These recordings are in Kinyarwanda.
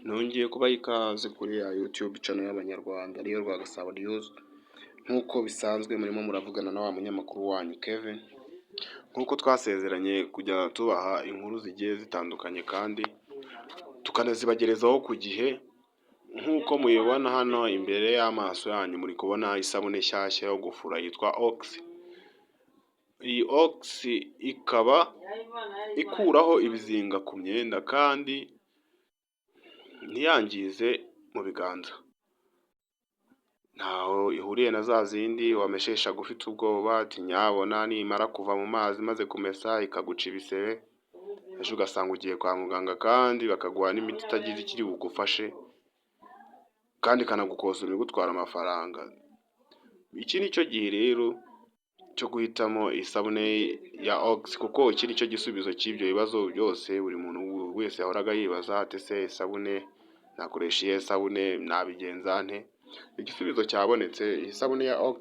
Nongeye kubaha ikaze kuri ya YouTube channel y'Abanyarwanda, ariyo Rwagasabo News. Nk'uko bisanzwe, murimo muravugana na wa munyamakuru wanyu Kevin. Nk'uko twasezeranye kujya tubaha inkuru zigiye zitandukanye kandi tukanazibagerezaho ku gihe, nk'uko mubibona hano imbere y'amaso yanyu, muri kubona isabune nshyashya yo gufura yitwa Ox. Iyi Ox ikaba ikuraho ibizinga ku myenda kandi ntiyangize mu biganza. Ntaho ihuriye na za zindi wamesheshaga ufite ubwoba ati nyabona nimara kuva mu mazi maze kumesa ikaguca ibisebe, ejo ugasanga ugiye kwa muganga kandi bakaguha n'imiti itagize ikiri bugufashe, kandi ikanagukosora igutwara amafaranga. Iki ni cyo gihe rero cyo guhitamo isabune ya Ox, kuko iki ni cyo gisubizo cy'ibyo bibazo byose buri muntu wese yahoraga yibaza ati: "Ese isabune nakoresha iyihe sabune? Nabigenza nte?" Igisubizo cyabonetse, iyi sabune ya Ox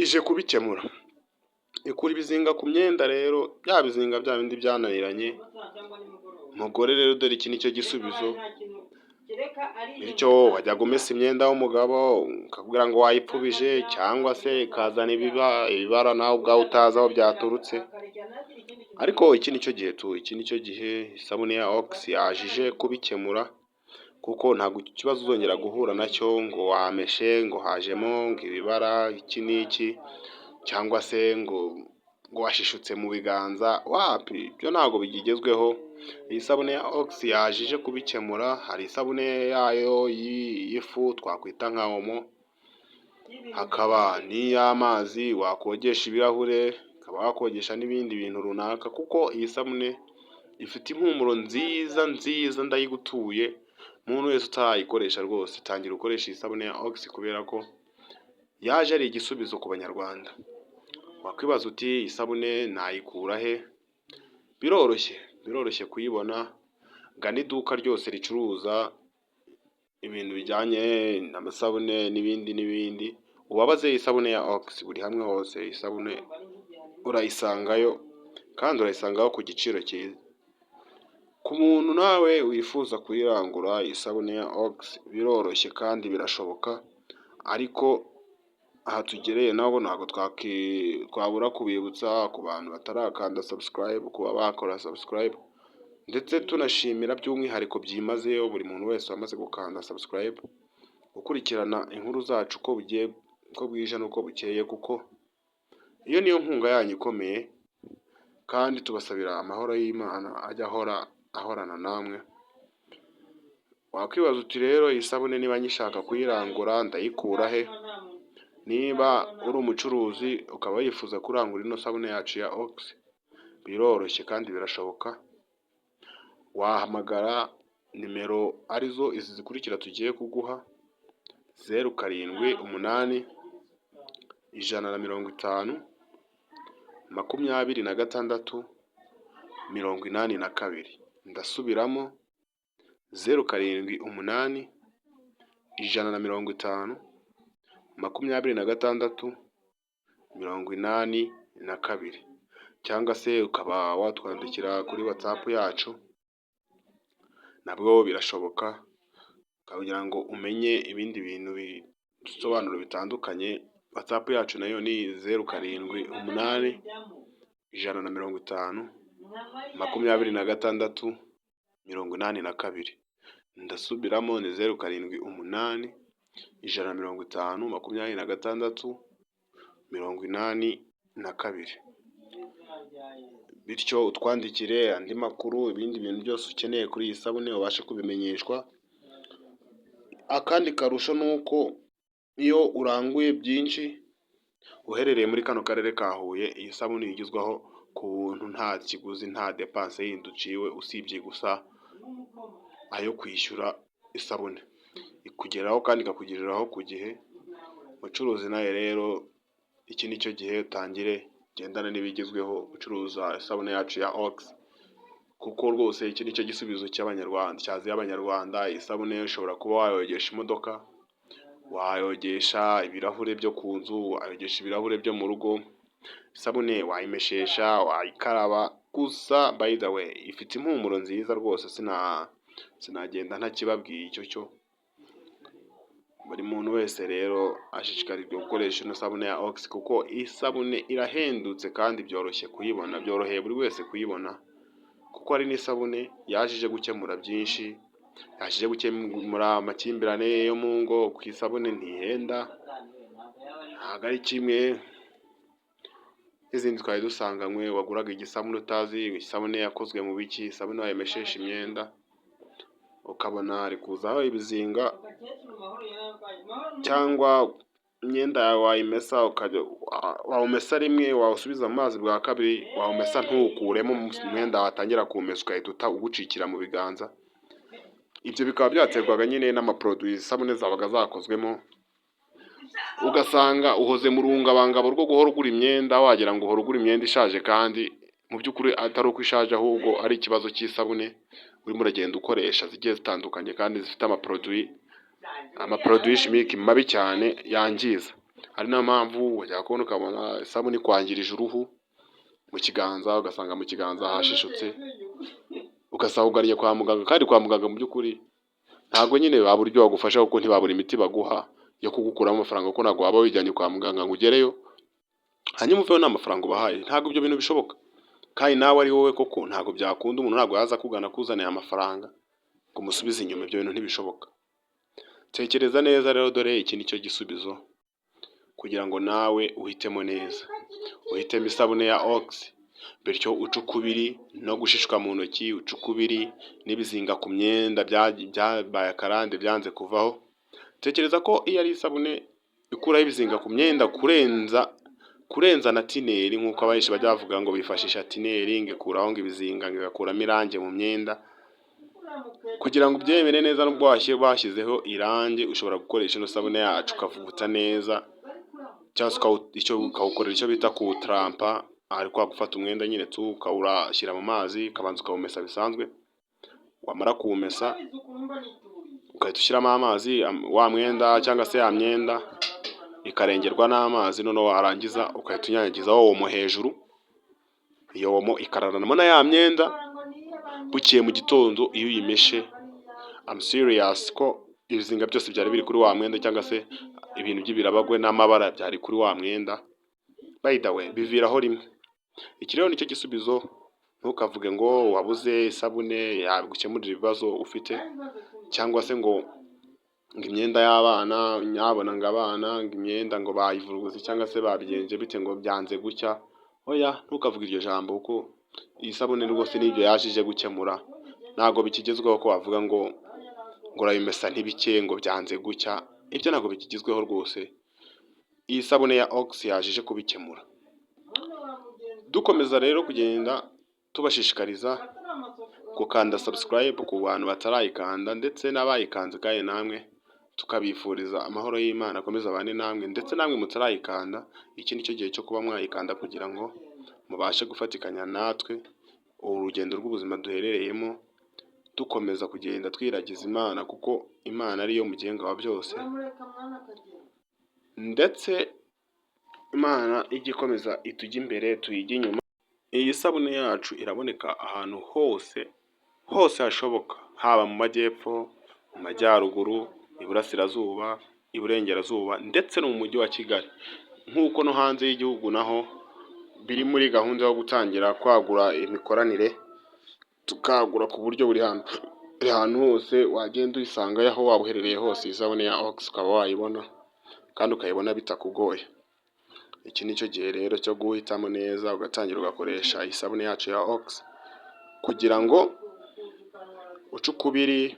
ije kubikemura. Ikura ibizinga ku myenda rero, bya bizinga bya bindi byananiranye. Mugore rero, dore iki ni cyo gisubizo. Bityo wajyaga umesa imyenda y'umugabo ukakubwira ngo wayipfubije, cyangwa se ikazana ibibara nawe ubwawe utazi aho byaturutse. Ariko iki ni cyo gihe tu, iki ni cyo gihe, isabune ya Ox yaje ije kubikemura, kuko ntabwo iki kibazo uzongera guhura nacyo ngo wameshe ngo hajemo ngo ibibara iki n'iki, cyangwa se ngo washishutse mu biganza, wapi, ibyo ntabwo bigezweho. Iyi sabune ya Ox yaje ije kubikemura. Hari isabune yayo y'ifu twakwita nka Omo, hakaba n'iy'amazi wakogesha ibirahure, ukaba wakogesha n'ibindi bintu runaka, kuko iyi sabune ifite impumuro nziza nziza. Ndayigutuye, umuntu wese utarayikoresha rwose, tangira ukoresha iyi sabune ya Ox, kubera ko yaje ari igisubizo ku Banyarwanda. Wakwibaza uti: "Isabune nayikura he?" Biroroshye, biroroshye kuyibona. Gana iduka ryose ricuruza ibintu bijyanye n'amasabune n'ibindi n'ibindi, ubabaze isabune ya Ox. Buri hamwe hose isabune urayisangayo, kandi urayisangaho ku giciro cyiza. Ku muntu nawe wifuza kuyirangura isabune ya Ox, biroroshye kandi birashoboka. Ariko aha tugereye nabo ntabwo twabura kubibutsa, ku bantu batarakanda subscribe, kuba bakora subscribe, ndetse tunashimira by'umwihariko byimazeyo buri muntu wese wamaze gukanda subscribe, gukurikirana inkuru zacu uko bugiye, uko bwije n'uko bukeye, kuko iyo niyo nkunga yanyu ikomeye. Kandi tubasabira amahoro y'Imana ajya ahora ahorana namwe. Wakwibaza uti: "Rero iyi sabune niba nyishaka kuyirangura ndayikura he?" Niba uri umucuruzi ukaba wifuza kurangura ino sabune yacu ya Ox, biroroshye kandi birashoboka. Wahamagara nimero arizo izi zikurikira tugiye kuguha: 078 150 26 82. Ndasubiramo: 078 150 26 82, cyangwa se ukaba watwandikira kuri WhatsApp yacu, nabwo birashoboka, kugira ngo umenye ibindi bintu bisobanuro bitandukanye. WhatsApp yacu nayo ni 078 150 26 82. Ndasubiramo, ni 078 150 26 82. Bityo utwandikire andi makuru, ibindi bintu byose ukeneye kuri iyi sabune ubashe kubimenyeshwa. Akandi karusho ni uko iyo uranguye byinshi uherereye muri kano karere ka Huye, iyi sabune igezwaho ku buntu, nta kiguzi, nta dépense yindi uciwe usibye gusa ayo kwishyura isabune. Ikugeraho kandi ikakugereraho ku gihe. Mucuruzi nawe rero, iki ni cyo gihe, utangire ugendane n'ibigezweho, ucuruza isabune yacu ya Ox, kuko rwose iki ni cyo gisubizo cy'Abanyarwanda, cyaziye Abanyarwanda. Isabune ushobora kuba wayogesha imodoka, wayogesha ibirahure byo ku nzu, wayogesha ibirahure byo mu rugo, isabune wayimeshesha, wayikaraba. Gusa by the way, ifite impumuro nziza rwose, sinagenda ntakibabwiye icyo cyo. Buri muntu wese rero ashishikarizwa gukoresha ino sabune ya Ox, kuko isabune irahendutse kandi byoroshye kuyibona, byoroheye buri wese kuyibona, kuko ari n'isabune yaje ije gukemura byinshi, yaje ije gukemura amakimbirane yo mu ngo. Ku isabune ntihenda, ntabwo ari kimwe n'izindi twari dusanganywe, waguraga igisabune utazi isabune yakozwe mu biki, isabune wayimeshesha imyenda ukabona hari kuzaho ibizinga, cyangwa imyenda yawe wayimesa, wawumesa rimwe, wawusubiza mu mazi bwa kabiri, wawumesa ntuwukuremo, umwenda watangira kuwumesa ugahita ugucikira mu biganza. Ibyo bikaba byaterwaga nyine n'ama produits isabune zabaga zakozwemo, ugasanga uhoze mu rungabangabo rwo guhora ugura imyenda, wagira ngo uhora ugura imyenda ishaje, kandi mu by'ukuri atari uko ishaje, ahubwo ari ikibazo cy'isabune urimo uragenda ukoresha zigiye zitandukanye kandi zifite ama produits chimiques mabi cyane yangiza. Ari nayo mpamvu wajya kubona ukabona isabune ikwangirije uruhu mu kiganza, ugasanga mu kiganza hashishutse, ugasanga ugannye kwa muganga, kandi kwa muganga mu by'ukuri ntabwo nyine babura ibyo bagufasha, kuko ntibabura imiti baguha yo kugukuramo amafaranga, kuko ntabwo waba wijyanye kwa muganga ngo ugereyo hanyuma uveyo nta mafaranga ubahaye. Ntabwo ibyo bintu bishoboka, kandi nawe ari wowe koko ntabwo byakunda. Umuntu ntabwo yaza akugana akuzaniye amafaranga ngo umusubize inyuma, ibyo bintu ntibishoboka. Tekereza neza rero, dore iki ni cyo gisubizo kugira ngo nawe uhitemo neza, uhitemo isabune ya Ox, bityo uce ukubiri no gushishwa mu ntoki, uce ukubiri n'ibizinga ku myenda byabaye akarande byanze kuvaho. Tekereza ko iyo ari isabune ikuraho ibizinga ku myenda kurenza na tineri, nk'uko abenshi bajya bavuga ngo bifashisha tineri ngo ikuraho ngo ibizinga, ngo igakuramo irangi mu myenda. Kugira ngo ubyemere neza, nubwo bashyizeho irangi, ushobora gukoresha ino sabune yacu ukavuguta neza, cyangwa se ukawukorera icyo bita kuwutarampa, ari kwa gufata umwenda nyine tu ukawushyira mu mazi, ukabanza ukawumesa bisanzwe, wamara kuwumesa ugahita ushyiramo amazi, wa mwenda cyangwa se ya myenda ikarengerwa n'amazi, noneho warangiza ugahita unyanyagizaho Omo hejuru, iyo Omo ikararanamo na ya myenda. Bukeye mu gitondo iyo uyimeshe, I'm serious ko ibizinga byose byari biri kuri wa mwenda, cyangwa se ibintu by'ibirabagwe n'amabara byari kuri wa mwenda, by the way, biviraho rimwe. Iki rero nicyo gisubizo. Ntukavuge ngo wabuze isabune yagukemurira ibibazo ufite, cyangwa se ngo imyenda y'abana, nyabona ngo abana ngo imyenda ngo bayivuruguse cyangwa se babigenje bite ngo byanze gucya. Oya, ntukavuge iryo jambo, kuko iyi sabune rwose n'ibyo yaje ije gukemura. Ntabwo bikigezweho ko wavuga ngo urayimesa ntibike, ngo byanze gucya, ibyo ntabwo bikigezweho rwose. Iyi sabune ya Ox yaje ije kubikemura. Dukomeza rero kugenda tubashishikariza gukanda subscribe ku bantu batarayikanda, ndetse n'abayikanze kandi namwe tukabifuriza amahoro y'Imana akomeze abane namwe, ndetse namwe mutarayikanda, iki ni cyo gihe cyo kuba mwayikanda kugira ngo mubashe gufatikanya natwe uru rugendo rw'ubuzima duherereyemo, dukomeza kugenda twiragiza Imana, kuko Imana ariyo mugenga wa byose, ndetse Imana ijye ikomeza itujye imbere tuyijye inyuma. Iyi sabune yacu iraboneka ahantu hose hose hashoboka, haba mu majyepfo, mu majyaruguru, iburasirazuba, iburengerazuba, ndetse no mu mujyi wa Kigali, nk'uko no hanze y'igihugu naho biri muri gahunda yo gutangira kwagura imikoranire, tukagura ku buryo buri hantu hose wagenda uyisangayo, aho waba uherereye hose iyi sabune ya Ox ukaba wayibona kandi ukayibona bitakugoye. Iki ni cyo gihe rero cyo guhitamo neza, ugatangira ugakoresha iyi sabune yacu ya Ox kugira ngo uce ukubiri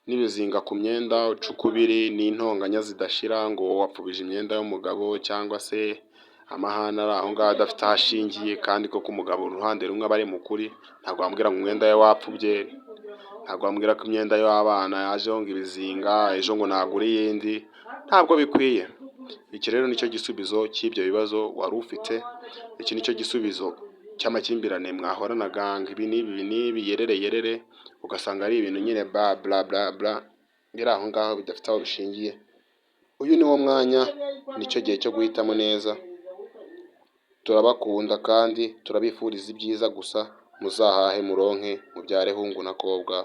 n'ibizinga ku myenda, uce ukubiri n'intonganya zidashira ngo wapfubije imyenda y'umugabo, cyangwa se amahane ari aho ngaho adafite aho ashingiye. Kandi koko umugabo uruhande rumwe aba ari mu kuri. Ntabwo wambwira ngo umwenda we wapfubye, ntabwo wambwira ko imyenda y'abana yajeho ngo ibizinga, ejo ngo nagure iyindi, ntabwo bikwiye. Iki rero nicyo gisubizo cy'ibyo bibazo wari ufite, iki nicyo gisubizo cy'amakimbirane mwahoranaga ngo ibi n'ibi ibi n'ibi, yerere yerere, ugasanga ari ibintu nyine bla bla bla bla biri aho ngaho bidafite aho bishingiye. Uyu ni wo mwanya, nicyo gihe cyo guhitamo neza. Turabakunda kandi turabifuriza ibyiza gusa, muzahahe muronke, mubyare hungu na kobwa.